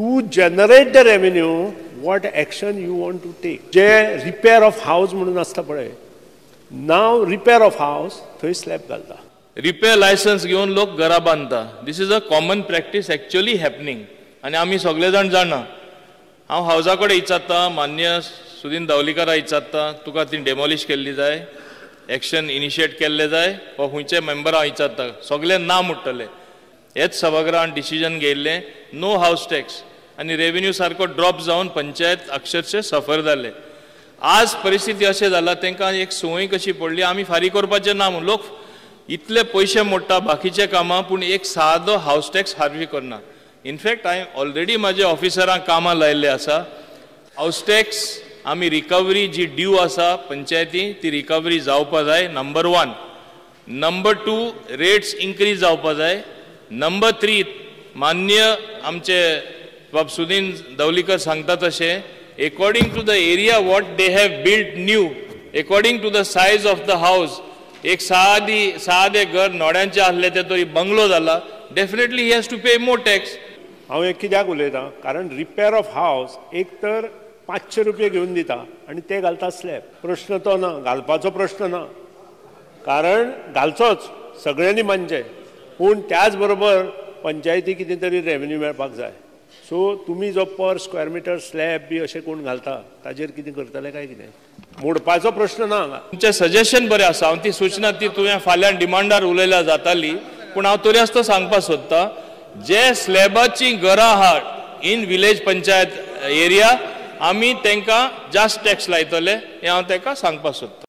To generate the revenue, what action you want to take? J repair of house म्हणून आसता पळय, नाव repair of हावस थंय slab घालता. Repair licence घेवन लोक घरां बांदता. This is a common practice actually happening आनी आमी सगळे जाण जाणा. हांव हावजा कडेन विचारता, मान्य सुदीन दावलीकारा विचारता, तुका ती डेमोलिश केल्ली जाय, एक्शन इनिशिएट केल्ले जाय, वा खंयचे मेंबरां विचारता, सगळे ना म्हणटले. हेच सभागृहान डिसिजन घेयल्लें, नो हावस टॅक्स, आनी रेवेन्यू सारको ड्रॉप जावन पंचायत अक्षरशे सफर जाले. आज परिस्थिती अशें जाला, तांकां एक संवय कशी पडली, आमी फारीक करपाचें ना म्हूण. लोक इतले पयशे मोडटा बाकीचे कामां, पूण एक सादो हावस टॅक्स फारीक करना. इनफॅक्ट हांवें ऑलरेडी म्हाजे ऑफिसरांक कामां लायिल्ले आसा. हावस टॅक्स आमी रिकवरी जी ड्यू आसा पंचायती, ती रिकवरी जावपा जाय, number one. Number two, rates increase जावपा जाय. नंबर थ्री, मान्य आमचे बाब सुदीन दवलीकर सांगता तशें, according to the area what they have built new, according to the size of the house, एक सादी सादे घर नोड्यांचें आसलें तें तरी बंगलो जाला, definitely he has to pay more tax. हांव हें कित्याक उलयतां, कारण रिपेर ऑफ हावस एक तर 500 रुपये घेवन दिता आनी ते घालता स्लॅब. प्रश्न तो ना, घालपाचो प्रश्न ना, कारण घालचोच सगळ्यांनी मानचें, पूण त्याच बरोबर पंचायती कितें तरी रेवेन्यू मेळपाक जाय. सो तुमी जो पर स्क्वेअर मिटर स्लॅब बी अशें कोण घालता ताजेर कितें करतले काय कितें, मोडपाचो प्रश्न ना. तुमचें सजेशन बरें आसा, हांव ती सुचना ती तुवें फाल्यां डिमांडार उलयल्यार जाताली, पूण हांव तरी आसतना सांगपाक सोदतां, जे स्लॅबाची घरां आहा इन विलेज पंचायत एरिया, आमी तांकां जास्त टॅक्स लायतले, हें हांव तांकां सांगपाक सोदतां.